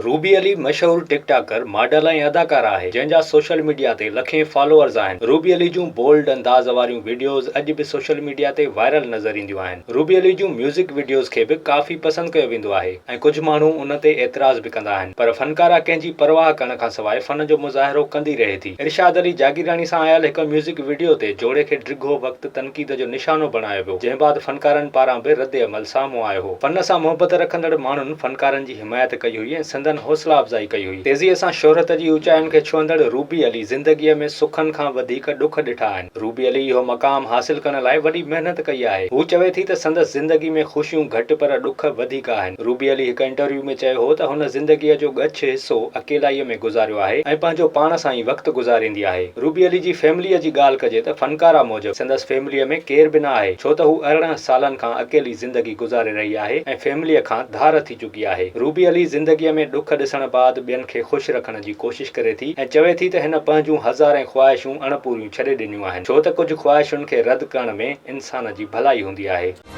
Ruby Ali مشهور ٽڪ ٽاڪر، model ۽ اداڪاره آهي، جنهن جا سوشل ميڊيا تي لکين فالوورز آهن. روبي علي جون بولڊ انداز واريون وڊيوز اڄ به سوشل ميڊيا تي وائرل نظر اينديون آهن. روبي علي جون ميوزڪ وڊيوز کي به ڪافي پسند ڪيو ويندو آهي ۽ ڪجهه ماڻهو ان تي اعتراض به ڪندا آهن پر فنڪاره ڪنهن جي پرواهه ڪرڻ کانسواء فن جو مظاهرو ڪندي رهي ٿي. ارشاد علي جاگيراڻي سان آيل هڪ ميوزڪ وڊيو تي جوڙي کي ڊگهو وقت تنقيد جو نشانو بڻايو ويو، جنهن بعد فنڪارن پاران به ردعمل سامهون آيو هو. فن سان محبت رکندڙ ماڻهن فنڪارن جي حمايت ڪئي هئي ۽ سندن حوصلا افزائي ڪئي هئي. تيزيء سان شهرت جي اوچاين کي ڇهندڙ روبي علي زندگيء ۾ سکن کان وڌيڪ ڏک ڏٺا آهن. روبي علي اهو مقام حاصل ڪرڻ لاء وڏي محنت ڪئي آهي. هو چوي ٿي ته سندس زندگي ۾ خوشيون گهٽ پر ڏک وڌيڪ آهن. روبي علي هڪ انٽرويو ۾ چيو هو ته هن زندگيء جو ڳچ حصو اڪيلائيء ۾ گذاريو آهي ۽ پنهنجو پاڻ سان ئي وقت گذاريندي آهي. روبي علي جي فيمليء جي ڳالهه ڪجي ته فنڪارا موجب سندس فيمليء ۾ ڪير به نه آهي ڇو ته هو 18 سالن کان اڪيلي زندگي گذاري رهي آهي ۽ فيمليء کان ڌار ٿي چڪي آهي. روبي علي زندگيء ۾ ڏک ڏسڻ بعد ٻين کي خوش رکڻ جي ڪوشش ڪري ٿي ۽ چوي ٿي ته هن پنهنجون هزارين خواهشون اڻپوريون ڇڏي ڏنيون آهن ڇو ته ڪجهه خواهشن کي رد ڪرڻ ۾ انسان جي ڀلائي هوندي آهي.